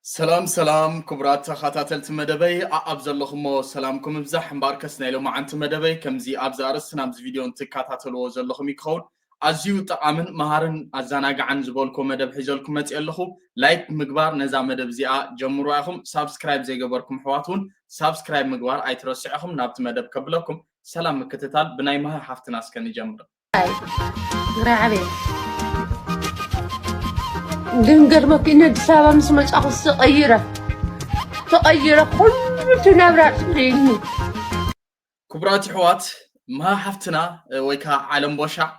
ሰላም ሰላም ክቡራት ተኸታተልቲ መደበይ፣ ኣኣብ ዘለኹሞ ሰላምኩም ይብዛሕ። እምበኣርከስ ናይ ሎማዓንቲ መደበይ ከምዚ ኣብዚ ኣርእስትን ኣብዚ ቪድዮን ትከታተልዎ ዘለኹም ይኸውን። ኣዝዩ ጠቓምን መሃርን ኣዘናጋዕን ዝበልኩ መደብ ሒዘልኩም መፅእ ኣለኹ። ላይክ ምግባር ነዛ መደብ እዚኣ ጀምሩ ኢኹም። ሳብስክራይብ ዘይገበርኩም ኣሕዋት እውን ሳብስክራይብ ምግባር ኣይትረስዑ ኢኹም። ናብቲ መደብ ከብለኩም። ሰላም ምክትታል ብናይ መሃ ሓፍትና እስከ ንጀምር። ራዕቤ ግን ገርመኪ ነዲስ ኣበባ ምስ መጻኹ ተቐይረ ተቐይረ ኩሉ እቲ ናብራ ጥልይኒ። ክቡራት ኣሕዋት፣ መሃ ሓፍትና ወይ ከዓ ዓለም ቦሻዕ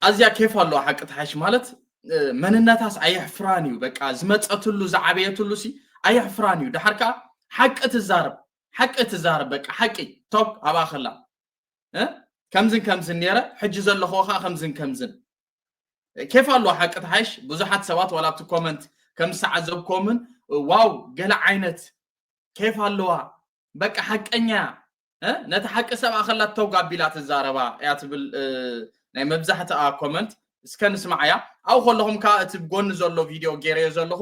ኣዝያ ኬፍ ኣለዋ። ሓቂ ተሓሽ ማለት መንነታስ ኣየሕፍራን እዩ። በቃ ዝመፀትሉ ዝዓበየትሉ ሲ ኣየሕፍራን እዩ። ድሓር ከዓ ሓቂ ትዛረብ፣ ሓቂ ትዛረብ፣ በቃ ሓቂ ቶክ ኣብኣ ከላ ከምዝን ከምዝን ነይረ፣ ሕጂ ዘለኹ ከዓ ከምዝን ከምዝን። ኬፍ ኣለዋ ሓቂ ተሓይሽ። ብዙሓት ሰባት ዋላ ኣብቲ ኮመንት ከም ዝተዓዘብኮምን ዋው ገለ ዓይነት ኬፍ ኣለዋ፣ በቃ ሓቀኛ ነቲ ሓቂ ሰብኣ ከላ ተውግ ኣቢላ ትዛረባ እያ ትብል። ናይ መብዛሕትኣ ኮመንት እስከ ንስማዓያ። ኣብኡ ከለኹም ከዓ እቲ ብጎኒ ዘሎ ቪድዮ ገይረዮ ዘለኹ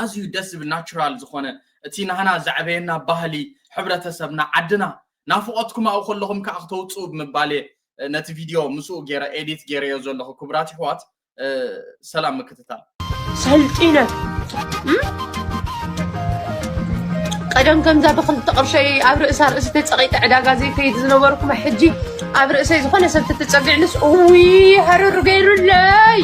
ኣዝዩ ደስ ዝብል ናቹራል ዝኾነ እቲ ናህና ዘዕበየና ባህሊ ሕብረተሰብና ዓድና ናፍቖትኩም ኣብኡ ከለኹም ከዓ ክተውፅኡ ብምባል እየ ነቲ ቪድዮ ምስኡ ገይረ ኤዲት ገይረዮ ዘለኹ። ክቡራት ኣሕዋት ሰላም ምክትታል። ሰልጢነ ቀደም ከምዛ ብክልተ ቅርሸይ ኣብ ርእሳ ርእሲ ተፀቒጠ ዕዳጋ ዘይከይድ ዝነበርኩ ሕጂ ኣብ ርእሰይ ዝኾነ ሰብ ተተፀጊዕንስ እውይ ሃረር ገይሩለይ።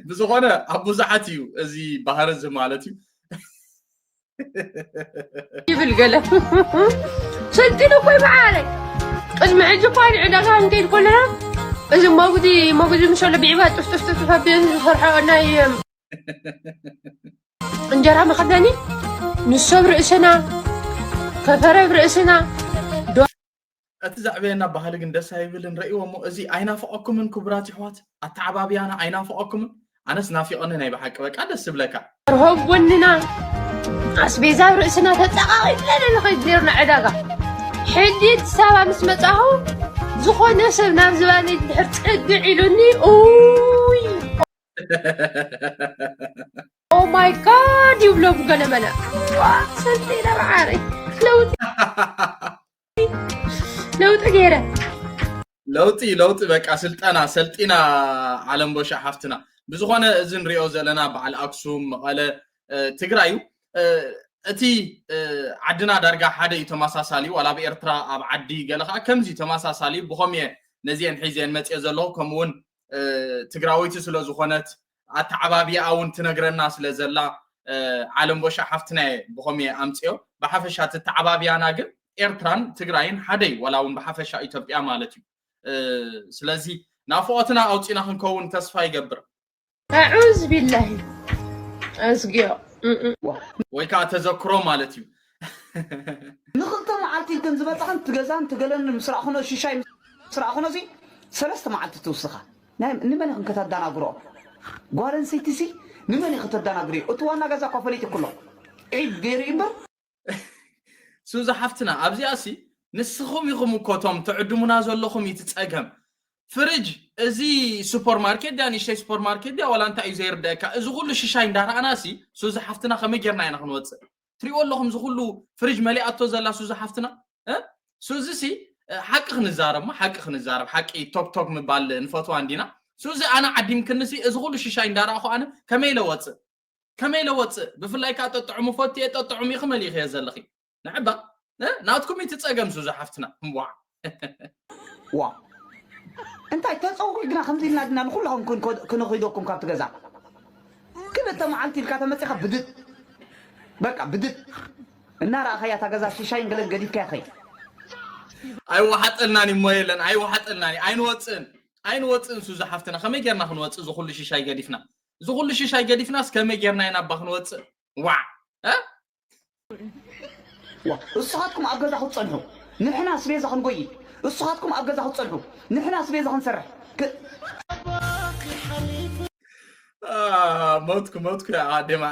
ብዝኾነ ኣብ ብዙሓት እዩ እዚ ባህሪ እዚ ማለት እዩ። ይብል ገለ ሰልጢነ እኮ ይበዓለይ። ቅድሚ ሕጂ እኳ ንዕዳጋ ክንከይድ ከለና እዚ መጉዲ መጉዲ ምሸሎ ብዒባ ጥፍጥፍጥፍ ኣቢለን ዝሰርሖ ናይ እንጀራ መኸደኒ ንሶብ ርእስና ከፈረብ ርእስና። እቲ ዘዕበየና ባህሊ ግን ደስ ኣይብልን። ረእይዎ እሞ እዚ ኣይናፍቐኩምን ክቡራት ይሕዋት? ኣተዓባብያና ኣይናፍቐኩምን? ኣነስ ናፊቐኒ ናይ ብሓቂ በቃ ደስ ዝብለካ። ርሆብ ወንና ኣስቤዛ ኣብ ርእስና ተጠቓቒጥና ንኸይድ ነርና ዕዳጋ። ሕጂ ኣዲስ ኣበባ ምስ መጻኹ ዝኾነ ሰብ ናብ ዝባነይ ድሕር ጽግዕ ኢሉኒ። ኡይ ኦ ማይ ጋድ ይብሎም ገለመለ ሰልጢነ መዓረይ ለውጢ ለውጢ ገይረ ለውጢ ለውጢ በቃ ስልጠና ሰልጢና። ዓለም ቦሻ ሓፍትና ብዝኾነ እዚ ንሪኦ ዘለና በዓል ኣክሱም መቐለ ትግራይ እዩ። እቲ ዓድና ዳርጋ ሓደ እዩ ተመሳሳሊ ዋላ ኣብ ኤርትራ ኣብ ዓዲ ገለ ከዓ ከምዚ ተመሳሳሊ ብኸምየ ነዚአን ሒዘን መፅየ ዘለኹ ከምኡውን ትግራወይቲ ስለ ዝኾነት ኣተዓባቢኣ እውን ትነግረና ስለ ዘላ ዓለም ቦሻ ሓፍትና እየ ብኸምየ ኣምፅዮ። ብሓፈሻ ትተዓባቢያና ግን ኤርትራን ትግራይን ሓደ እዩ ዋላ እውን ብሓፈሻ ኢትዮጵያ ማለት እዩ። ስለዚ ናፍቆትና ኣውፂና ክንከውን ተስፋ ይገብር። ኣዑዝ ቢላሂ ኣዝጊዮ ወይ ከዓ ተዘክሮ ማለት እዩ። ንክልተ መዓልቲ እንተን ዝበፅሐን ትገዛን ትገለን ምስ ረኣኹኖ ሽሻይ ምስ ረኣኹኖ እዚ ሰለስተ መዓልቲ ትውስኻ። ናይ- ንመን ኢኽን ከተዳናግሮ? ጓል ኣንስተይቲ ሲ ንመን ኢኺ ተዳናግሪ? እቲ ዋና ገዛ እኳ ፈሊጡ ኩሎ ዒብ ገይሩ እዩ እምበር። ሱዚ ሓፍትና ኣብዚኣ ሲ ንስኹም ኢኹም እኮ እቶም ትዕድሙና ዘለኹም እቲ ፀገም። ፍርጅ እዚ ሱፐርማርኬት ድያ ንእሽተይ ሱፐርማርኬት ድያ ዋላ እንታይ እዩ ዘይርደአካ? እዚ ኩሉ ሽሻይ እንዳረኣና ሲ ሱዚ ሓፍትና ከመይ ጌርና ኢና ክንወፅእ? ትሪእዎ ኣለኹም እዚ ኩሉ ፍርጅ መሊኣቶ ዘላ ሱዚ ሓፍትና እ? ሱዚ ሲ ሓቂ ክንዛረብ ሞ ሓቂ ክንዛረብ ሓቂ ቶክ ቶክ ምባል ንፈትዋ እንዲና። ሱዚ ኣነ ዓዲምክኒ ሲ እዚ ኩሉ ሽሻይ እንዳረኣኹ ኣነ ከመይ ኢለ ወፅእ? ከመይ ኢለ ወፅእ? ብፍላይ ከዓ ጠጥዑሙ ፈትየ ጠጥዑሙ ኢኺ መሊእኽዮ ዘለኺ። ንዕባ እ? ናትኩም እዩ እቲ ፀገም ሱዚ ሓፍትና። እምቧዕ። ዋ እንታይ ተፀውዒ ግና ከምዚ ኢልና ድና ንኩላኹም ክን- ክነኺደኩም ካብቲ ገዛ ክልተ መዓልቲ ኢልካ ተመፂኻ ብድድ በቃ ብድድ እናረኣኸያ እታ ገዛ ሽሻይን ገለን ገዲፍካያ ኸይድ። ኣይወሓጠልናን እሞ የለን ኣይወሓጠልናን ኣይንወፅእን ኣይንወፅእን ሱዚ ሓፍትና ከመይ ጌርና ክንወፅእ እዚ ኩሉ ሽሻይ ገዲፍና እዚ ኩሉ ሽሻይ ገዲፍናስ ከመይ ጌርና ኢና እባ ክንወፅእ ዋዕ እ? ዋ፣ እሱኻትኩም ኣብ ገዛ ክትጸንሑ ንሕና ኣስቤዛ ክንጎይ እሱኻትኩም ኣብ ገዛ ክትጸንሑ ንሕና ኣስቤዛ ክንሰርሕ ክ- ሞትኩ ሞትኩ ኣዴማ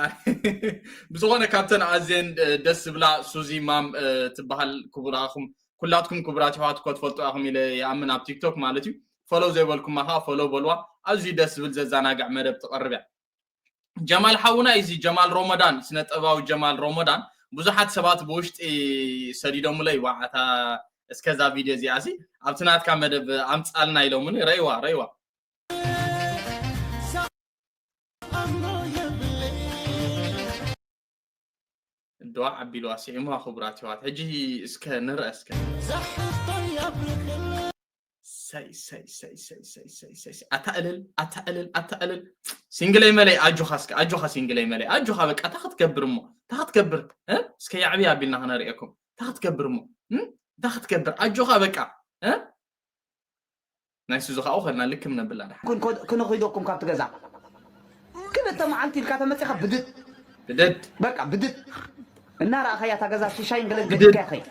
ብዝኾነ ካብተን ኣዝየን ደስ ዝብላ ሱዚ ማም ትበሃል ክቡራኹም ኩላትኩም ክቡራት ይሕዋት እኮ ትፈልጡ ኢኹም ኢለ ይኣምን ኣብ ቲክቶክ ማለት እዩ ፎሎው ዘይበልኩማ ከዓ ፎሎው በልዋ። ኣዝዩ ደስ ዝብል ዘዘናግዕ መደብ ትቐርብ እያ። ጀማል ሓውና፣ እዚ ጀማል ሮመዳን፣ ስነ ጥበባዊ ጀማል ሮመዳን፣ ብዙሓት ሰባት ብውሽጢ ሰዲዶምለይ፣ "ዋዓታ እስከዛ ቪድዮ እዚኣ ሲ ኣብቲ ናትካ መደብ ኣምጻልና" ኢሎምኒ። ረይዋ፣ ረይዋ። ዶ ኣቢሉ ኣስዒሙዋ። ክቡራት ይዋት፣ ሕጂ እስከ ንርአ እስከ። ሳይ ሳይ ሳይ ሳይ ሳይ ሳይ ሳይ ሳይ። ኣታ እልል፣ ኣታ እልል፣ ኣታ እልል። ሲንግለይ መለይ፣ ኣጆኻ እስከ፣ ኣጆኻ ሲንግለይ መለይ፣ ኣጆኻ። በቃ እንታይ ክትገብር እሞ፣ እንታይ ክትገብር እ? እስከ ያዕቢ ኣቢልና ክነርእየኩም። እንታይ ክትገብር እሞ እ? እንታይ ክትገብር? ኣጆኻ በቃ እ? ናይ ሱዚ ካብኡ ከድና ልክም ነብላ ድሓን። ኩን ኮድ-፣ ክንኺደኩም ካብቲ ገዛ። ክልተ መዓልቲ ኢልካ ተመጺኻ ብድድ። ብድድ። በቃ ብድድ። እናረኣኻያ እታ ገዛ ሽሻይን ገለን ብድድ። ገዲፍካያ ኸይ።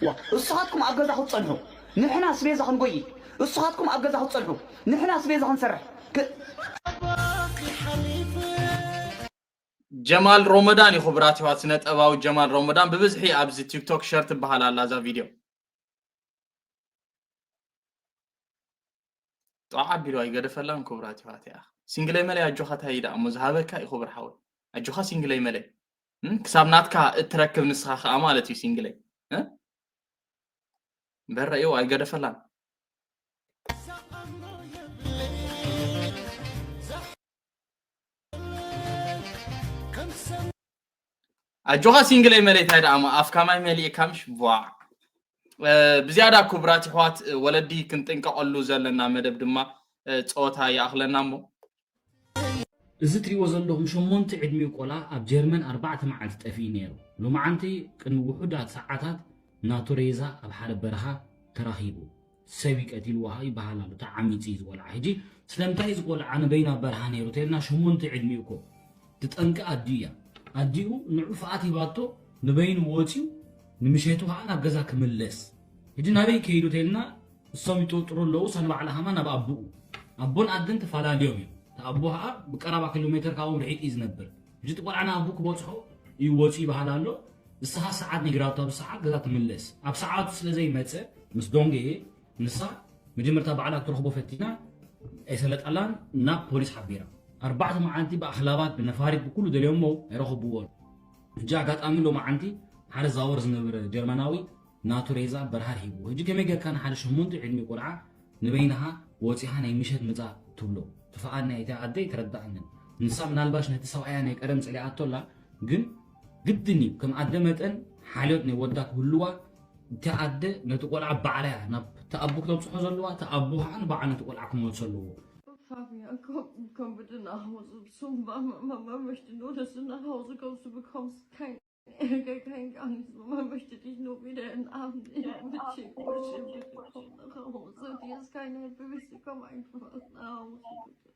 ዋ፣ እሱኻትኩም ኣብ ገዛ ክትጸንሑ፣ ንሕና ኣስቤዛ ክንጎይ። እሱኻትኩም ኣብ ገዛ ክትጸንሑ፣ ንሕና ኣስቤዛ ክንሰርሕ። ክ-፣ ጀማል ሮመዳን እዩ፣ ክቡራት ይዋት፣ ስነ ጥበባዊ ጀማል ሮመዳን። ብብዝሒ ኣብዚ ቲክቶክ ሸር ትበሃል ኣላ እዛ ቪድዮ። ጧዕ ኣቢሉ ኣይገደፈላን። ክቡራት ይዋት፣ እያ ሲንግለይ መለይ፣ ኣጆኻ። ታይ ደኣ እሞ ዝሃበካ እዩ፣ ክቡር ሓወይ። ኣጆኻ ሲንግለይ መለይ። እም፣ ክሳብ ናትካ እትረክብ ንስኻ ከኣ ማለት እዩ ሲንግለይ። እ? በረ እዩ፣ ኣይገደፈላን። ኣጆኻ ሲንግለይ መለይ፣ ታይ ደኣ እሞ ኣፍካ ማይ መሊእካ ምሽ ቧዕ። እ፣ ብዝያዳ ክቡራት ይሕዋት፣ እ፣ ወለዲ ክንጥንቀቐሉ ዘለና መደብ ድማ፣ እ፣ ጸወታ ይኣኽለና እሞ። እዚ ትሪእዎ ዘለኹም ሸሞንተ ዕድሚኡ ቆልዓ ኣብ ጀርመን ኣርባዕተ መዓልቲ ጠፊኡ ነይሩ። ሎማዓንቲ ቅድሚ ውሑዳት ሰዓታት ናቱ ሬዛ ኣብ ሓደ በረኻ ተረኺቡ። ሰብ እዩ ቀቲልዎ ይበሃል ኣሎ። ተዓሚጹ እዩ እዚ ቆልዓ። ሕጂ ስለምንታይ እዚ ቆልዓ ንበይኑ ኣብ በረኻ ነይሩ ተልና፣ ሸሞንተ ዕድሚኡ እኮ። እቲ ጠንቂ ኣዲኡ እያ። ኣዲኡ ንዑ ፍቓድ ሂባቶ ንበይኑ ወፂኡ ንምሸቱ ከዓ ናብ ገዛ ክምለስ። ሕጂ ናበይ ከይዱ ተልና፣ እሶም ይጥርጥሩ ኣለዉ። እሳ ንባዕላ ከማ ናብ ኣቦኡ። ኣቦን ኣደን ተፈላለዮም እዮም። እቲ ኣቦ ከዓ ብቀረባ ኪሎ ሜትር ካብኦም ርሒቁ እዩ ዝነብር። ሕጂ እቲ ቆልዓ ንኣቦ ክበፅሖ እዩ ወፂኡ ይበሃል ኣሎ። ንስኻ ሰዓት ነጊራቶ፣ ኣብ ሰዓት ገዛ ትምለስ። ኣብ ሰዓቱ ስለ ዘይመፀ ምስ ዶንገየ፣ ንሳ መጀመርታ ባዕላ ክትረኽቦ ፈቲና ኣይሰለጠላን፣ ናብ ፖሊስ ሓቢራ። ኣርባዕተ መዓልቲ ብኣኽላባት ብነፋሪት ብኩሉ ደልዮሞ ኣይረኸብዎን። ሕጂ ኣጋጣሚ ሎማዓንቲ ሓደ ዛወር ዝነበረ ጀርመናዊ ናቱ ሬዛ በርሃር ሂቡ። ሕጂ ከመይ ጌርካ ንሓደ ሸሞንተ ዕድሚኡ ቆልዓ ንበይንኻ ወፂኻ ናይ ምሸት ምፃእ ትብሎ? ትፍኣኒ እያ እታ ኣደ ኣይተረድኣንን። ንሳ ምናልባሽ ነቲ ሰብኣያ ናይ ቀደም ፀሊኣቶ ኣላ፣ ግን ግድን እዩ ከም ኣደ መጠን ሓልዮት ናይ ወዳ ክህልዋ። እታ ኣደ ነቲ ቆልዓ ባዕላ እያ ናብ እቲ ኣቦ ክተብፅሖ ዘለዋ፣ እቲ ኣቦ ከዓ ንባዕሉ ነቲ ቆልዓ ክመልሶ ኣለዎ። Fabian, komm, komm bitte nach Hause. Zum Mama, Mama möchte nur, dass du nach Hause kommst. Du bekommst kein, kein, gar nichts. Mama möchte dich nur wieder in den Arm nehmen. Bitte, bitte, bitte komm nach Hause. Dir ist keine Hilfe. Bitte komm einfach nach Hause, bitte.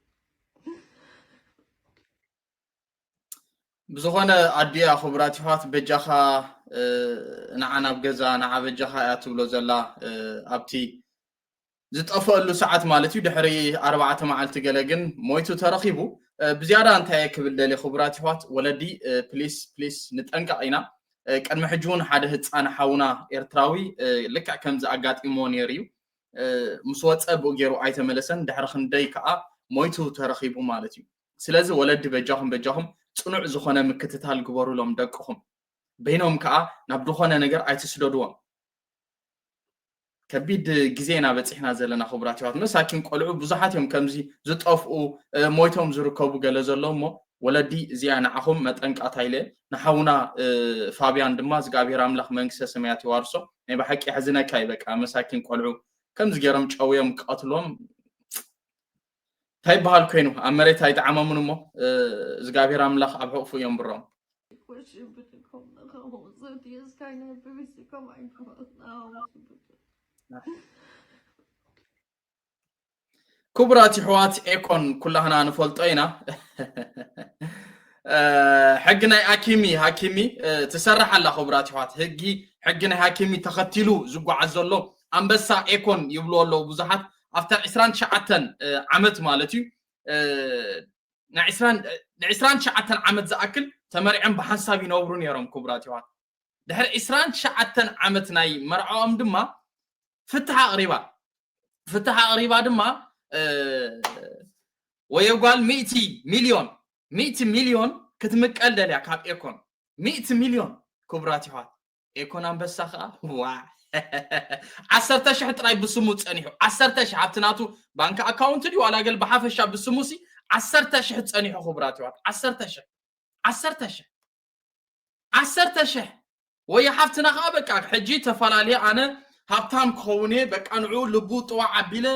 ብዝኾነ ኣዲኣ፣ ክቡራት ይሕዋት፣ በጃኻ፣ እ፣ ንዓ ናብ ገዛ፣ ንዓ በጃኻ እያ ትብሎ ዘላ። እ፣ ኣብቲ ዝጠፈአሉ ሰዓት ማለት እዩ፣ ድሕሪ ኣርባዕተ መዓልቲ ገለ ግን ሞይቱ ተረኺቡ። እ፣ ብዝያዳ እንታይ እየ ክብል ደልየ፣ ክቡራት ይሕዋት፣ ወለዲ፣ እ፣ ፕሊስ፣ ፕሊስ ንጠንቀቕ ኢና። እ፣ ቅድሚ ሕጂ እውን ሓደ ህፃን ሓውና ኤርትራዊ፣ እ፣ ልክዕ ከምዚ ኣጋጢሞ ነይሩ እዩ። እ፣ ምስ ወፀ ብኡ ገይሩ ኣይተመለሰን። ድሕሪ ክንደይ ከዓ ሞይቱ ተረኺቡ ማለት እዩ። ስለዚ ወለዲ በጃኹም፣ በጃኹም ፅኑዕ ዝኾነ ምክትታል ግበሩሎም ደቅኹም። በይኖም ከዓ ናብ ዝኾነ ነገር ኣይትስደድዎም። ከቢድ ግዜ ኢና በፂሕና ዘለና ክቡራት ይሕዋት። መሳኪን ቆልዑ ብዙሓት እዮም ከምዚ ዝጠፍኡ፣ እ፣ ሞይቶም ዝርከቡ ገለ ዘሎ እሞ፣ ወለዲ እዚኣ ንዓኹም መጠንቀቕታ ኢለ ንሓውና፣ እ፣ ፋብያን ድማ እግዚኣብሔር ኣምላኽ መንግስተ ሰማያት ይዋርሶ። ናይ ብሓቂ የሕዝነካ እዩ። በቃ መሳኪን ቆልዑ ከምዚ ገይሮም ጨውዮም ክቐትሎም እንታይ ይበሃል ኮይኑ፣ ኣብ መሬት ኣይጠዓመሙን እሞ፣ እ፣ እግዚኣብሔር ኣምላኽ ኣብ ሕቑፉ እዮም ብሮም። Bitte komm nach Hause. Dir ist keine Hilfe. Bitte komm einfach nach Hause, bitte. ክቡራት ይሕዋት፣ ኤኮን ኩላህና ንፈልጦ ኢና። እ፣ ሕጊ ናይ ኣኪሚ፣ ሃኪሚ፣ እ፣ ትሰርሕ ኣላ። ክቡራት ይሕዋት፣ ሕጊ፣ ሕጊ ናይ ሃኪሚ ተኸቲሉ ዝጓዓዝ ዘሎ ኣንበሳ ኤኮን ይብልዎ ኣለዉ ብዙሓት። ኣብታ ዕስራን ትሽዓተን፣ እ፣ ዓመት ማለት እዩ፣ እ፣ ናይ ዕስራን፣ ን ዕስራን ትሽዓተን ዓመት ዝኣክል ተመሪዖም ብሓንሳብ ይነብሩ ነይሮም። ክቡራት ይሕዋት፣ ድሕሪ ዕስራን ትሽዓተን ዓመት ናይ መርዓኦም ድማ ፍትሕ ኣቕሪባ። ፍትሕ ኣቕሪባ ድማ ወየ ጓል ሚእቲ ሚልዮን ሚእቲ ሚልዮን ክትምቀል ደልያ ካብ ኤኮን። ሚእቲ ሚልዮን። ክቡራት ይሕዋት፣ ኤኮን ኣንበሳ ከዓ ዋ ዓሰርተ ሽሕ ጥራይ ብስሙ ጸኒሑ። ዓሰርተ ሽሕ ኣብቲ ናቱ ባንክ ኣካውንት ድዩ ዋላ ገል ብሓፈሻ ብስሙ ሲ ዓሰርተ ሽሕ ጸኒሑ። ክቡራት ይሕዋት፣ ዓሰርተ ሽሕ ዓሰርተ ሽሕ ዓሰርተ ሽሕ። ወይ ሓፍትና ከዓ በቃ ሕጂ ተፈላለየ፣ ኣነ ሃብታም ክኸውን እየ፣ በቃ ንዑ ልቡ ጥዋዕ ኣቢለ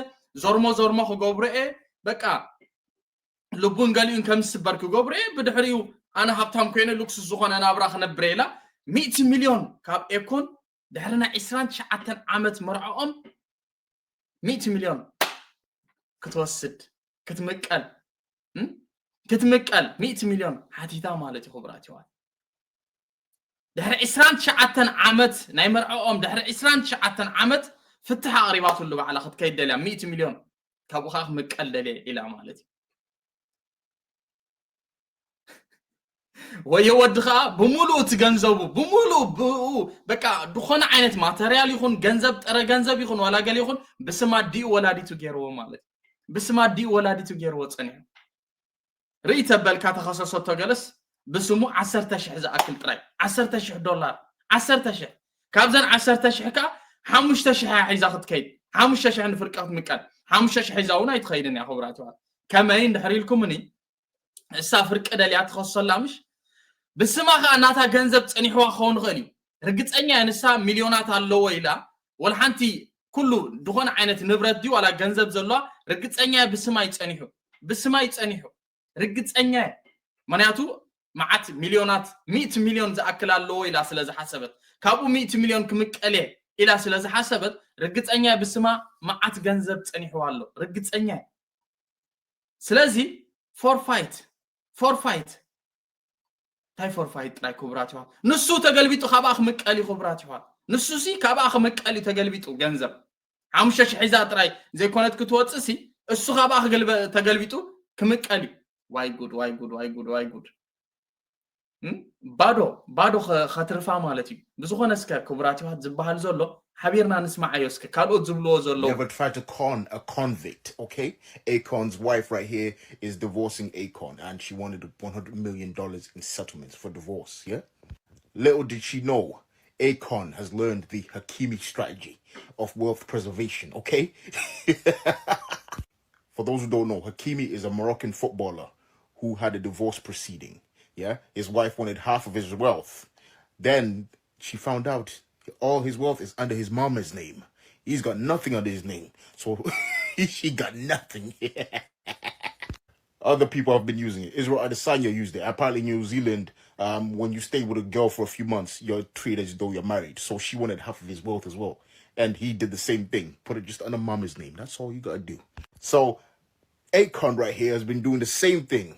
ዞርሞ ዞርሞ ክገብሮ እየ፣ በቃ ልቡን ገሊኡን ከም ዝስበር ክገብሮ እየ። ብድሕሪኡ ኣነ ሃብታም ኮይነ ሉክሱስ ዝኾነ ናብራ ክነብር እየ ኢላ ሚእቲ ሚልዮን ካብ ኤኮን ድሕሪ ናይ ዕስራን ትሽዓተን ዓመት መርዕኦም ሚእቲ ሚልዮን ክትወስድ ክትምቀል እም? ክትምቀል ሚእቲ ሚልዮን ሓቲታ ማለት እዩ። ክቡራት ይዋት ድሕሪ ዕስራን ትሽዓተን ዓመት ናይ መርዕኦም ድሕሪ ዕስራን ትሽዓተን ዓመት ፍትሕ ኣቕሪባትሉ ባዕላ ክትከይድ ደልያ ሚእቲ ሚልዮን ካብኡ ከዓ ክምቀል ደልየ ኢላ ማለት እዩ። ወየ ወዲ ከዓ ብምሉእ እቲ ገንዘቡ ብምሉእ ብኡ በቃ ዝኾነ ዓይነት ማተርያል ይኹን ገንዘብ ጥረ ገንዘብ ይኹን ዋላ ገለ ይኹን ብስማ ዲኡ ወላዲቱ ገይርዎ ማለት እዩ። ብስማ ዲኡ ወላዲቱ ገይርዎ ጸኒሑ። ርኢ ተበልካ ተኸሰሰቶ ገለስ ብስሙ ዓሰርተ ሽሕ ዝኣክል ጥራይ ዓሰርተ ሽሕ ዶላር ዓሰርተ ሽሕ ካብዘን ዓሰርተ ሽሕ ከዓ ሓሙሽተ ሽሕ እያ ሒዛ ክትከይድ ሓሙሽተ ሽሕ ንፍርቂ ክትምቀል ሓሙሽተ ሽሕ ሒዛ እውን ኣይትኸይድን እያ። ክቡራት ይዋት ከመይ እንድሕር ኢልኩምኒ እሳ ፍርቂ ደልያ ትኸሰላ ምሽ ብስማ ከዓ እናታ ገንዘብ ፀኒሕዋ ክኸውን ይኽእል እዩ። ርግፀኛ እየ ንሳ ሚልዮናት ኣለዎ ኢላ ወላ ሓንቲ ኩሉ ዝኾነ ዓይነት ንብረት ድዩ ዋላ ገንዘብ ዘለዋ ርግፀኛ እየ ብስማ ይፀኒሑ ብስማ ይፀኒሑ ርግፀኛ እየ። ምክንያቱ መዓት ሚልዮናት ሚእቲ ሚልዮን ዝኣክል ኣለዎ ኢላ ስለ ዝሓሰበት ካብኡ ሚእቲ ሚልዮን ክምቀል እየ ኢላ ስለ ዝሓሰበት ርግፀኛ እየ ብስማ መዓት ገንዘብ ፀኒሕዋ ኣሎ ርግፀኛ እየ። ስለዚ ፎርፋይት ፎርፋይት እንታይ ፎርፋይት ጥራይ ክቡራት ይዋት ንሱ ተገልቢጡ ካብኣ ክምቀል እዩ። ክቡራት ይዋት ንሱ ሲ ካብኣ ክምቀል እዩ ተገልቢጡ ገንዘብ ሓሙሽተ ሽሕ ሒዛ ጥራይ ዘይኮነት ክትወፅእ ሲ እሱ ካብኣ ክገልበ ተገልቢጡ ክምቀል እዩ። ዋይ ጉድ ዋይ ጉድ ዋይ ጉድ ዋይ ጉድ እም? ባዶ ባዶ ኸ- ኸትርፋ ማለት እዩ። ብዝኾነ እስከ ክቡራት ይዋት ዝበሃል ዘሎ ሓቢርና ንስማዓዮ እስከ ካልኦት ዝብልዎ ዘለዉ Never try to con a convict, okay? Akon's wife right here is divorcing Akon, and she wanted one hundred million dollars in settlements for divorce, yeah? Little did she know, Akon has learned the Hakimi strategy of wealth preservation, okay? For those who don't know, Hakimi is a Moroccan footballer who had a divorce proceeding, yeah? His wife wanted half of his wealth. Then she found out all his wealth is under his mama's name. He's got nothing under his name. So she got nothing. Other people have been using it. Israel Adesanya used it. Apparently, in New Zealand, um, when you stay with a girl for a few months, you're treated as though you're married. So she wanted half of his wealth as well. And he did the same thing. Put it just under mama's name. That's all you gotta do. So Akon right here has been doing the same thing.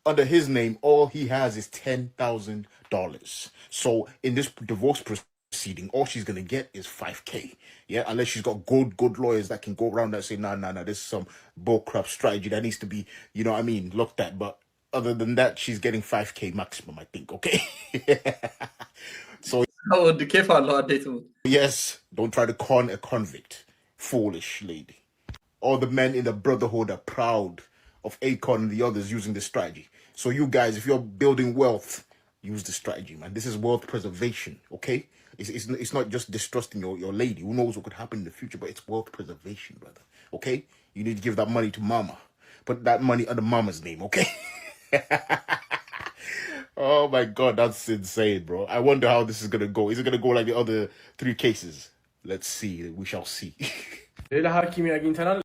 Under his name, all he has is ten thousand dollars. So in this divorce proceeding, all she's gonna get is five K. Yeah, unless she's got good, good lawyers that can go around and say, nah, nah, nah, this is some bullcrap strategy that needs to be, you know what I mean, looked at. But other than that, she's getting five K maximum, I think, okay? So ወዲ ኬፍ ኣሎ ኣደይ ትሙት yes, don't try to con a convict. Foolish lady. All the men in the brotherhood are proud of Akon and the others using this strategy. So you guys, if you're building wealth, use the strategy, man. This is wealth preservation, okay? It's, it's, it's not just distrusting your, your lady. Who knows what could happen in the future, but it's wealth preservation, brother, okay? You need to give that money to mama. Put that money under mama's name, okay? Oh my God, that's insane, bro. I wonder how this is gonna go. Is it gonna go like the other three cases? Let's see. We shall see. ሌላ ሀኪሚ አግኝተናል።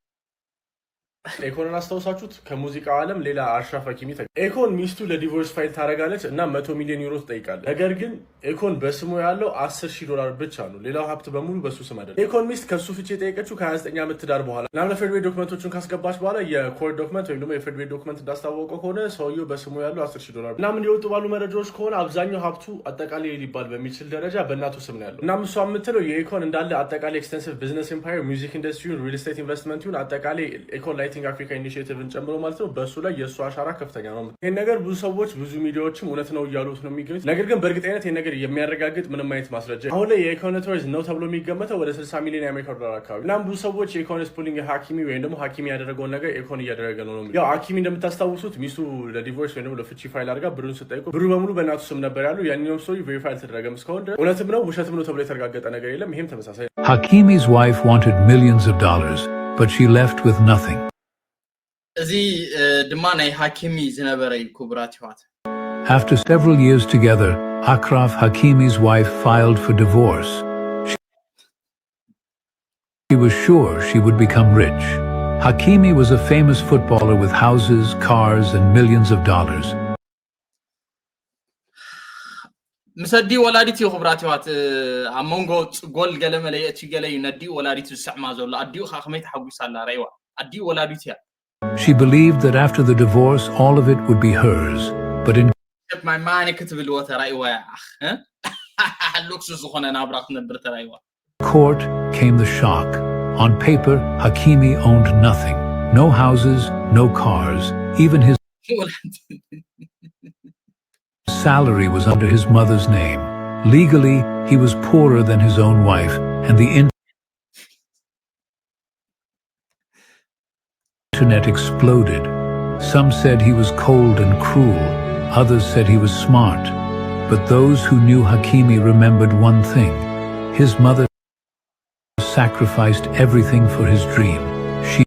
ኤኮንን አስታውሳችሁት? ከሙዚቃው ዓለም ሌላ አሽራፍ ሀኪሚ ተገ- ኤኮን ሚስቱ ለዲቮርስ ፋይል ታደርጋለች እና መቶ ሚሊዮን ዩሮ ትጠይቃለች። ነገር ግን ኤኮን በስሙ ያለው አስር ሺህ ዶላር ብቻ ነው። ሌላው ሀብት በሙሉ በሱ ስም አይደለም። ኤኮን ሚስት ከሱ ፍቺ የጠየቀችው ከ29 ዓመት ትዳር በኋላ እናም ለፍርድ ቤት ዶክመንቶቹን ካስገባች በኋላ የኮርት ዶክመንት ወይም ደግሞ የፍርድ ቤት ዶክመንት እንዳስታወቀው ከሆነ ሰውየው በስሙ ያለው አስር ሺህ ዶላር። እናም እንዲወጡ ባሉ መረጃዎች ከሆነ አብዛኛው ሀብቱ አጠቃላይ ሊባል በሚችል ደረጃ በእናቱ ስም ነው ያለው። እናም እሷ የምትለው የኤኮን እንዳለ አጠቃላይ ኤክስቴንሲቭ ቢዝነስ ኢምፓየር፣ ሚውዚክ ኢንዱስትሪውን፣ ሪል ስቴት ኢንቨስትመንት ይሁን አጠቃላይ ኤኮን ላይ Africa Initiative ን ጨምሮ ማለት ነው። በእሱ ላይ የእሱ አሻራ ከፍተኛ ነው። ይህን ነገር ብዙ ሰዎች ብዙ ሚዲያዎችም እውነት ነው እያሉት ነው የሚገኙት። ነገር ግን በእርግጠኝነት ይህን ነገር የሚያረጋግጥ ምንም አይነት ማስረጃ አሁን ላይ የኢኮኖቶሪዝ ነው ተብሎ የሚገመተው ወደ ስልሳ ሚሊዮን የአሜሪካ ዶላር አካባቢ። እናም ብዙ ሰዎች የኢኮኖስ ፑሊንግ ሀኪሚ ወይም ደግሞ ሀኪሚ ያደረገውን ነገር ኢኮን እያደረገ ነው ነው የሚሉት። ያው ሀኪሚ እንደምታስታውሱት ሚስቱ ለዲቮርስ ወይም ደግሞ ለፍቺ ፋይል አድርጋ ብሩን ስጠይቁ ብሩ በሙሉ በእናቱ ስም ነበር ያሉ። ያንኛውም ስቶሪ ቬሪፋይ አልተደረገም እስካሁን ድረስ። እውነትም ነው ውሸትም ነው ተብሎ የተረጋገጠ ነገር የለም። ይሄም ተመሳሳይ Hakimi's wife wanted millions of dollars, but she left with nothing. እዚ ድማ ናይ ሀኪሚ ዝነበረ እዩ። ክቡራት ይዋት After several years together, Achraf, Hakimi's wife, filed for divorce. She was sure she would become rich. Hakimi was a famous footballer with houses, cars, and millions of dollars. ምስ ኣዲኡ ወላዲት እዩ። ክቡራት ይዋት ኣብ መንጎ ጎል ገለ መለ የእትዩ ገለ እዩ ነዲኡ ወላዲቱ ዝስዕማ ዘሎ። ኣዲኡ ከዓ ከመይ ተሓጒሳ ኣላ ረእይዋ። ኣዲኡ ወላዲት እያ። She believed that after the divorce, all of it would be hers, but in ማይ ማኒ ክትብል ወ ተራእይዋ እያ። ሉክሱስ ዝኾነ ናብራ ክትነብር ተራእይዋ። Court came the shock. On paper, Hakimi owned nothing. No houses, no cars, even his salary was under his mother's name. Legally, he was poorer than his own wife, and the internet exploded. Some said he was cold and cruel, others said he was smart. But those who knew Hakimi remembered one thing. His mother sacrificed everything for his dream. She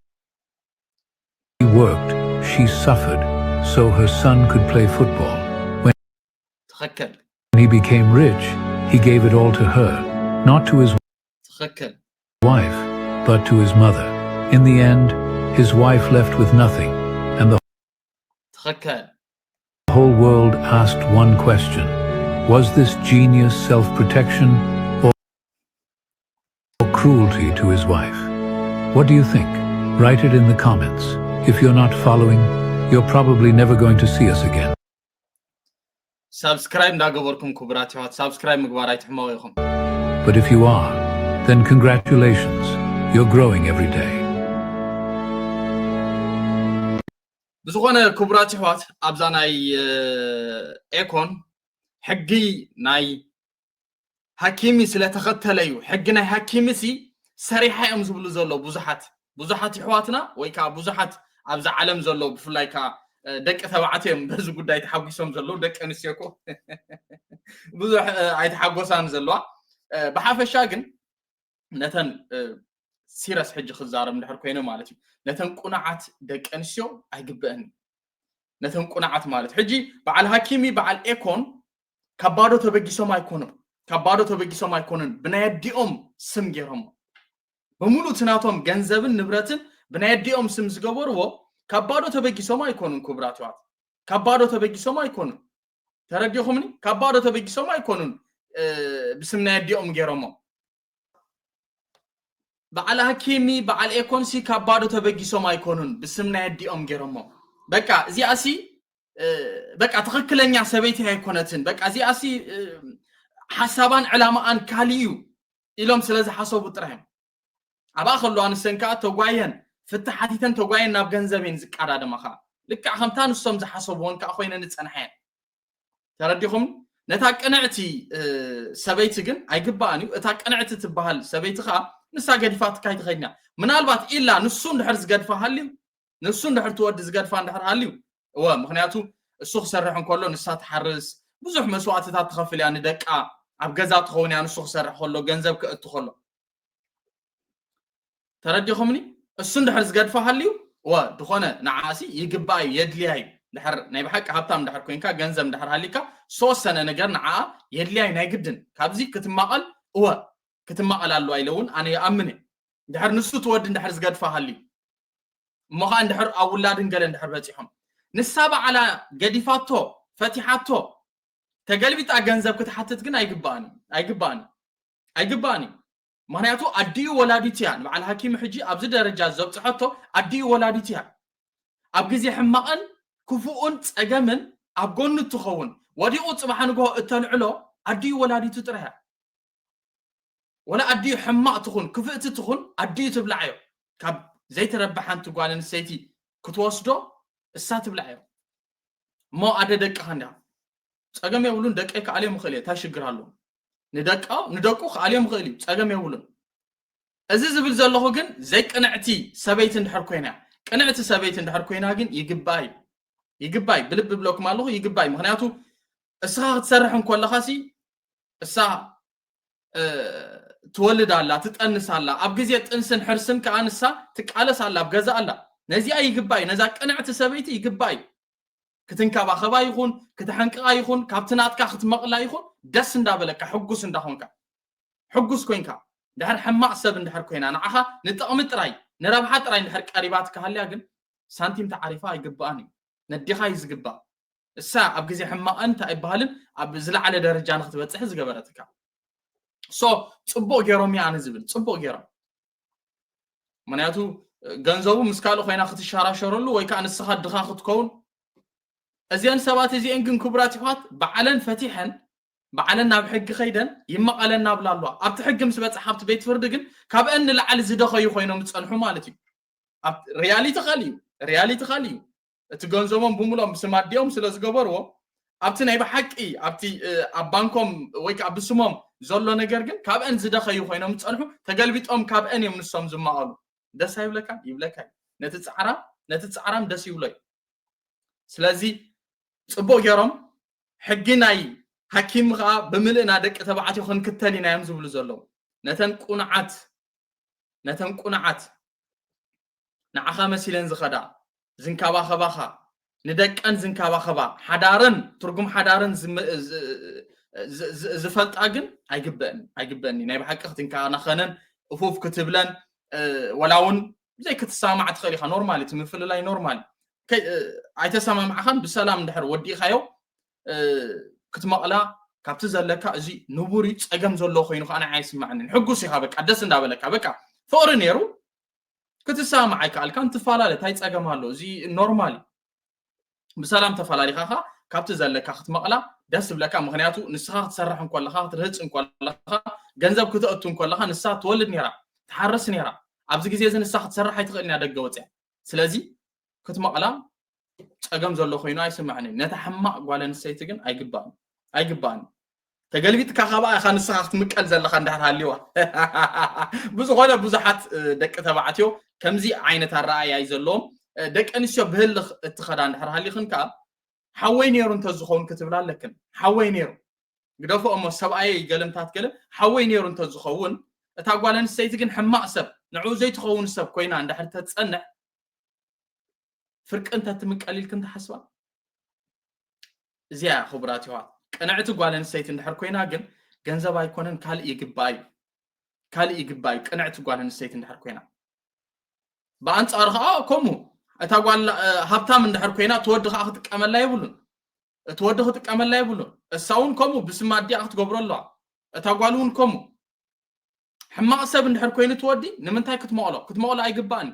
worked, she suffered, so her son could play football. When ትኽክል he became rich, he gave it all to her, not to his ትኽክል wife, but to his mother. In the end, his wife left with nothing, and the ትኽክል whole world asked one question. Was this genius self protection or, or cruelty to his wife? What do you think? Write it in the comments. If you're not following, you're probably never going to see us again. ሳብስክራይብ እንዳገበርኩም ክቡራት ይዋት ሳብስክራይብ ምግባር ኣይትሕመቑ ኢኹም። But if you are, then congratulations. You're growing every day. ብዝኾነ ክቡራት ይሕዋት ኣብዛ ናይ ኤኮን ሕጊ ናይ ሀኪሚ ስለተኸተለ እዩ። ሕጊ ናይ ሀኪሚ ሲ ሰሪሓ እዮም ዝብሉ ዘሎ ብዙሓት ብዙሓት ይሕዋትና ወይ ከዓ ብዙሓት ኣብዛ ዓለም ዘሎ ብፍላይ ከዓ ደቂ ተባዕትዮ እዮም በዚ ጉዳይ ተሓጒሶም ዘለዉ። ደቂ ኣንስትዮ እኮ ብዙሕ ኣይተሓጎሳን ዘለዋ። ብሓፈሻ ግን ነተን ሲረስ ሕጂ ክዛረብ እንድሕር ኮይነ ማለት እዩ ነተን ቁኑዓት ደቂ ኣንስትዮ ኣይግበአን እዩ። ነተን ቁኑዓት ማለት ሕጂ በዓል ሀኪሚ በዓል ኤኮን ካብ ባዶ ተበጊሶም ኣይኮኑን ካብ ባዶ ተበጊሶም ኣይኮኑን ብናይ ኣዲኦም ስም ገይሮሞ ብምሉእ እቲ ናቶም ገንዘብን ንብረትን ብናይ ኣዲኦም ስም ዝገበርዎ ካብ ባዶ ተበጊሶም ኣይኮኑን። ክቡራት ይዋት ካብ ባዶ ተበጊሶም ኣይኮኑን። ተረዲኹምኒ? ካብ ባዶ ተበጊሶም ኣይኮኑን ብስም ናይ ኣዲኦም ገይሮሞ። በዓል ሀኪሚ በዓል ኤኮንሲ ካብ ባዶ ተበጊሶም ኣይኮኑን ብስም ናይ ኣዲኦም ገይሮሞ። በቃ እዚኣሲ በቃ ትኽክለኛ ሰበይቲ ኣይኮነትን። በቃ እዚኣሲ ሓሳባን ዕላማኣን ካሊእ እዩ ኢሎም ስለ ዝሓሰቡ ጥራይ እዮም። ኣብኣ ከለዋ ንሰን ከዓ ተጓየን ፍትሕ ሓቲተን ተጓየን ናብ ገንዘብ እየን ዝቀዳደማ ከዓ ልክዕ ከምታ ንሶም ዝሓሰብዎን ከዓ ኮይነን ዝፀንሓየን። ተረዲኹም? ነታ ቅንዕቲ ሰበይቲ ግን ኣይግባኣን እዩ። እታ ቅንዕቲ ትበሃል ሰበይቲ ከዓ ንሳ ገዲፋትካ ኣይትኸድን እያ። ምናልባት ኢላ ንሱ እንድሕር ዝገድፋ ሃልዩ ንሱ እንድሕር ትወዲ ዝገድፋ እንድሕር ሃልዩ እወ ምክንያቱ እሱ ክሰርሕ እንከሎ ንሳ ትሓርስ ብዙሕ መስዋእትታት ትኸፍል እያ ንደቃ ኣብ ገዛ ትኸውን እያ ንሱ ክሰርሕ ከሎ ገንዘብ ክእቱ ከሎ ተረዲኹምኒ እሱ እንድሕር ዝገድፋ ሃልዩ እወ ድኾነ ንዓኣሲ ይግባእ እዩ የድልያ እዩ ድሕር ናይ ብሓቂ ሃብታም እንድሕር ኮይንካ ገንዘብ እንድሕር ሃሊካ ዝተወሰነ ነገር ንዓኣ የድልያ እዩ ናይ ግድን ካብዚ ክትማቐል እወ ክትማቐል ኣለዋ ኢለ እውን ኣነ ይኣምን እየ ድሕር ንሱ ትወዲ እንድሕር ዝገድፋ ሃልዩ እሞ ከዓ እንድሕር ኣብ ውላድን ገለ እንድሕር በፂሖም ንሳ በዓላ ገዲፋቶ ፈቲሓቶ ተገልቢጣ ገንዘብ ክትሓትት ግን ኣይግባእን ኣይግባእን ኣይግባእን እዩ ምክንያቱ ኣዲኡ ወላዲት እያ ንበዓል ሃኪም ሕጂ ኣብዚ ደረጃ ዘብፅሐቶ ኣዲኡ ወላዲት እያ ኣብ ግዜ ሕማቕን ክፉኡን ፀገምን ኣብ ጎኑ እትኸውን ወዲቑ ፅባሕ ንግሆ እተልዕሎ ኣዲኡ ወላዲቱ ጥራይ እያ ወላ ኣዲኡ ሕማቕ ትኹን ክፍእቲ ትኹን ኣዲኡ ትብላዓዮ ካብ ዘይትረብሕ ሓንቲ ጓል ኣንስተይቲ ክትወስዶ እሳ ትብልዓ እያ። እሞ ኣደ ደቅኻ እንዲያ ጸገም የብሉን፣ ደቀይ ክኣልዮም ይኽእል እየ፣ እንታይ ሽግር ኣለዎ? ንደቃ ንደቁ ክኣልዮም ይኽእል እዩ፣ ጸገም የብሉን። እዚ ዝብል ዘለኹ ግን ዘይቅንዕቲ ሰበይቲ እንድሕር ኮይና እያ። ቅንዕቲ ሰበይቲ እንድሕር ኮይና ግን ይግባእ እዩ። ይግባይ ብልቢ ብለኩም ኣለኹ ይግባይ። ምክንያቱ እስኻ ክትሰርሕ እንኮለኻ ሲ እሳ ትወልድ ኣላ፣ ትጠንስ ኣላ። ኣብ ግዜ ጥንስን ሕርስን ከዓ ንሳ ትቃለስ ኣላ፣ ኣብ ገዛ ኣላ። ነዚኣ ይግባይ፣ ነዛ ቅንዕቲ ሰበይቲ ይግባይ። ክትንከባኸባ ይኹን ክትሓንቅቓ ይኹን ካብቲ ናትካ ክትመቕላ ይኹን ደስ እንዳበለካ ሕጉስ እንዳኾንካ ሕጉስ ኮይንካ። ድሕር ሕማቕ ሰብ እንድሕር ኮይና ንዓኻ ንጥቕሚ ጥራይ ንረብሓ ጥራይ እንድሕር ቀሪባት ክሃልያ ግን ሳንቲም ተዓሪፋ ኣይግባኣን እዩ። ነዲኻ እዩ ዝግባእ። እሳ ኣብ ግዜ ሕማቐን እንታይ ይበሃልን ኣብ ዝለዓለ ደረጃ ንክትበፅሕ ዝገበረትካ። ሶ ፅቡቅ ገይሮም እያ ኣነ ዝብል ፅቡቅ ገይሮም። ምክንያቱ ገንዘቡ ምስ ካልእ ኮይና ክትሸራሸረሉ ወይ ከዓ ንስኻ ድኻ ክትከውን። እዚአን ሰባት እዚአን ግን ክቡራት ይሕዋት ባዕለን ፈቲሐን ባዕለን ናብ ሕጊ ከይደን ይመቐለና ብላ ኣለዋ። ኣብቲ ሕጊ ምስ በፅሓ ኣብቲ ቤት ፍርዲ ግን ካብአን ንላዕሊ ዝደኸዩ ኮይኖም ዝፀንሑ ማለት እዩ። ሪያሊቲ ካልእ እዩ። ሪያሊቲ ካልእ እዩ። እቲ ገንዘቦም ብምሎም ስም ኣዲኦም ስለ ዝገበርዎ ኣብቲ ናይ ብሓቂ ኣብቲ ኣብ ባንኮም ወይ ከዓ ብስሞም ዘሎ ነገር ግን ካብአን ዝደኸዩ ኮይኖም ዝፀንሑ ተገልቢጦም ካብአን እዮም ንሶም ዝማቐሉ። ደስ ኣይብለካን? ይብለካ እዩ። ነቲ ፃዕራም ነቲ ፃዕራም ደስ ይብሎ እዩ። ስለዚ ፅቡቅ ገይሮም ሕጊ ናይ ሓኪም ከዓ ብምልእና ደቂ ተባዕትዮ ክንክተል ኢና እዮም ዝብሉ ዘለዉ። ነተን ቁኑዓት ነተን ቁኑዓት ንዓኻ መሲለን ዝኸዳ ዝንከባኸባኻ ንደቀን ዝንከባኸባ ሓዳረን ትርጉም ሓዳረን ዝፈልጣ ግን ኣይግበእን ኣይግበእኒ ናይ ብሓቂ ክትንከናኸነን እፉፍ ክትብለን ወላ እውን ዘይክትሰማማዕ ትኽእል ኢኻ። ኖርማል እቲ ምፍልላይ ኖርማል። ኣይተሰማማዕኻን ብሰላም እንድሕር ወዲእኻዮ ክትመቕላ ካብቲ ዘለካ እዚ ንቡር እዩ ፀገም ዘለዎ ኮይኑ ከዓ ንዓይ ኣይስማዕንን። ሕጉስ ኢኻ በቃ ደስ እንዳበለካ በቃ ፍቕሪ ነይሩ ክትሰማማዕ ኣይከኣልካን ትፈላለ ታይ ፀገም ኣሎ? እዚ ኖርማል እዩ። ብሰላም ተፈላሊኻ ኻ ካብቲ ዘለካ ክትመቕላ ደስ ዝብለካ። ምክንያቱ ንስኻ ክትሰርሕ እንኮለኻ ክትርህፅ እንኮለኻ ገንዘብ ክተእቱ እንኮለኻ ንሳ ትወልድ ነይራ ትሓርስ ነይራ። ኣብዚ ግዜ እዚ ንሳ ክትሰርሕ ኣይትኽእልን እያ ደገ ወፅያ። ስለዚ ክትመቕላ ፀገም ዘሎ ኮይኑ ኣይስምዕን እዩ። ነታ ሕማቕ ጓል ኣንስተይቲ ግን ኣይግባእን ኣይግባእን። ተገልቢጥካ ካባኣ ኢኻ ንስኻ ክትምቀል ዘለኻ እንድሕር ሃልዋ። ብዝኾነ ብዙሓት ደቂ ተባዕትዮ ከምዚ ዓይነት ኣረኣእያ እዩ ዘለዎም። ደቂ ኣንስትዮ ብህልኽ እትኸዳ እንድሕር ሃሊኽን ከዓ ሓወይ ነይሩ እንተዝኸውን ክትብላ ኣለክን። ሓወይ ነይሩ ግደፎ እሞ ሰብኣየ ይገልምታት ገለ ሓወይ ነይሩ እንተዝኸውን እታ ጓል ኣንስተይቲ ግን ሕማቕ ሰብ ንዕኡ ዘይትኸውን ሰብ ኮይና እንድሕር ተፀንሕ ፍርቂ እንተትምቀል ኢልክን ትሓስባ? እዚኣ ክቡራት ይዋ ቅንዕቲ ጓል ኣንስተይቲ እንድሕር ኮይና ግን ገንዘብ ኣይኮነን ካልእ ይግባእ እዩ። ካልእ ይግባእ እዩ ቅንዕቲ ጓል ኣንስተይቲ እንድሕር ኮይና። ብኣንፃሩ ከዓ ከምኡ እታ ጓል ሃብታም እንድሕር ኮይና ትወዲ ከዓ ክጥቀመላ የብሉን። እቲ ወዲ ክጥቀመላ የብሉን። እሳ እውን ከምኡ ብስም ኣዲኣ ክትገብሮ ኣለዋ። እታ ጓል እውን ከምኡ ሕማቕ ሰብ እንድሕር ኮይኑ ትወዲ ንምንታይ ክትመቕሎ ክትመቕሎ ኣይግባእን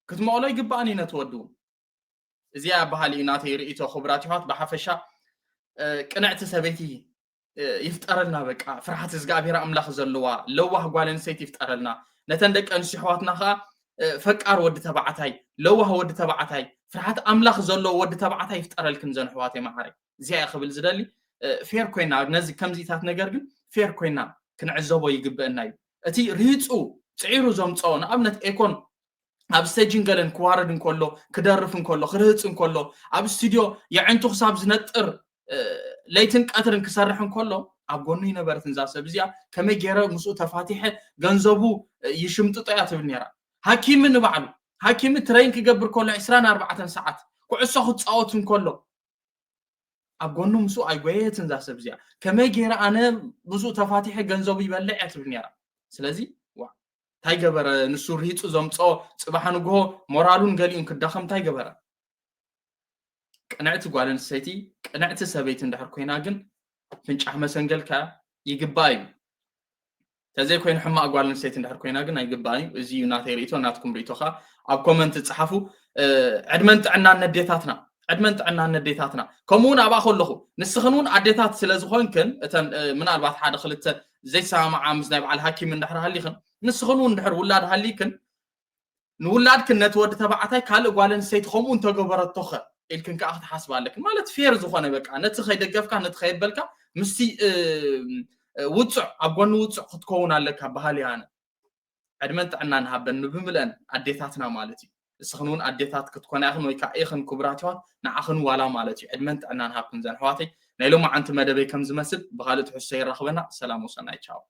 ክትመቕሎ ይግባእን እዩ ነቲ ወዲ እውን። እዚኣ በሃሊ እዩ ናተይ ርእይቶ። ክቡራት ይሕዋት ብሓፈሻ ቅንዕቲ ሰበይቲ ይፍጠረልና በቃ ፍርሓት እግዚኣብሔር ኣምላኽ ዘለዋ ለዋህ ጓል ኣንስተይቲ ይፍጠረልና። ነተን ደቂ ኣንስትዮ ኣሕዋትና ከዓ ፈቃር ወዲ ተባዕታይ ለዋህ ወዲ ተባዕታይ ፍርሓት ኣምላኽ ዘለዎ ወዲ ተባዕታይ ይፍጠረልክን ዘን ኣሕዋተይ መዓረይ። እዚኣ እየ ክብል ዝደሊ። ፌር ኮይና ነዚ ከምዚታት ነገር ግን ፌር ኮይና ክንዕዘቦ ይግበአና እዩ። እቲ ርሂፁ ፅዒሩ ዘምፀኦ ንኣብነት ኤኮን ኣብ ስቴጅን ገለን ክዋረድ እንከሎ ክደርፍ እንከሎ ክርህፅ እንከሎ ኣብ ስቱድዮ የዕንቱ ክሳብ ዝነጥር ለይትን ቀትርን ክሰርሕ እንከሎ ኣብ ጎኑ ይነበረትን እዛ ሰብ እዚኣ ከመይ ገይረ ምስኡ ተፋቲሐ ገንዘቡ ይሽምጥጦ እያ ትብል ነይራ። ሃኪሚ ንባዕሉ ሃኪሚ ትረይን ክገብር ከሎ ዕስራን ኣርባዕተን ሰዓት ኩዕሶ ክፃወት እንከሎ ኣብ ጎኑ ምስኡ ኣይጎየትን እዛ ሰብ እዚኣ ከመይ ገይረ ኣነ ምስኡ ተፋቲሐ ገንዘቡ ይበልዕ እያ ትብል ነይራ። ስለዚ ዋ እንታይ ገበረ ንሱ ርሂፁ ዘምፅኦ ፅባሕ ንግሆ ሞራሉን ገሊኡን ክዳኸም እንታይ ገበረ? ቅንዕቲ ጓል ኣንስተይቲ ቅንዕቲ ሰበይቲ እንድሕር ኮይና ግን ፍንጫሕ መሰንገልካ ይግባእ እዩ። ተዘይኮይኑ ሕማቕ ጓል ኣንስተይቲ እንድሕር ኮይና ግን ኣይግባእን እዩ። እዚ እዩ ናተይ ርእቶ። ናትኩም ርእቶ ከኣ ኣብ ኮመንት ጸሓፉ። ዕድመን ጥዕናን ነዴታትና፣ ዕድመን ጥዕናን ነዴታትና። ከምኡ እውን ኣብኣ ከለኹ ንስኽን እውን ኣዴታት ስለ ዝኾንክን እተን ምናልባት ሓደ ክልተ ዘይሰማምዓ ምስ ናይ በዓል ሃኪም እንድሕር ሃሊኽን ንስኽን እውን እንድሕር ውላድ ሃሊክን ንውላድክን ነቲ ወዲ ተባዕታይ ካልእ ጓል ኣንስተይቲ ከምኡ እንተገበረቶኸ ኢልክን ከዓ ክትሓስባ ኣለክን። ማለት ፌር ዝኾነ በቃ ነቲ ከይደገፍካ ነቲ ከየበልካ ምስቲ ውፅዕ ኣብ ጎኒ ውፅዕ ክትከውን ኣለካ በሃሊ ኣነ። ዕድመን ጥዕናን ሃበን ንብምልአን ኣዴታትና ማለት እዩ። እስኽን እውን ኣዴታት ክትኮና ኢኽን ወይ ከዓ ኢኽን ክቡራት ይሆን ንዓኽን ዋላ ማለት እዩ። ዕድመን ጥዕናን ሃብክን ዘን ኣሕዋተይ። ናይ ሎማዓንቲ መደበይ ከም ዝመስል ብኻልእ ትሕዝቶ ይራኽበና። ሰላም ወሰናይ ቻው።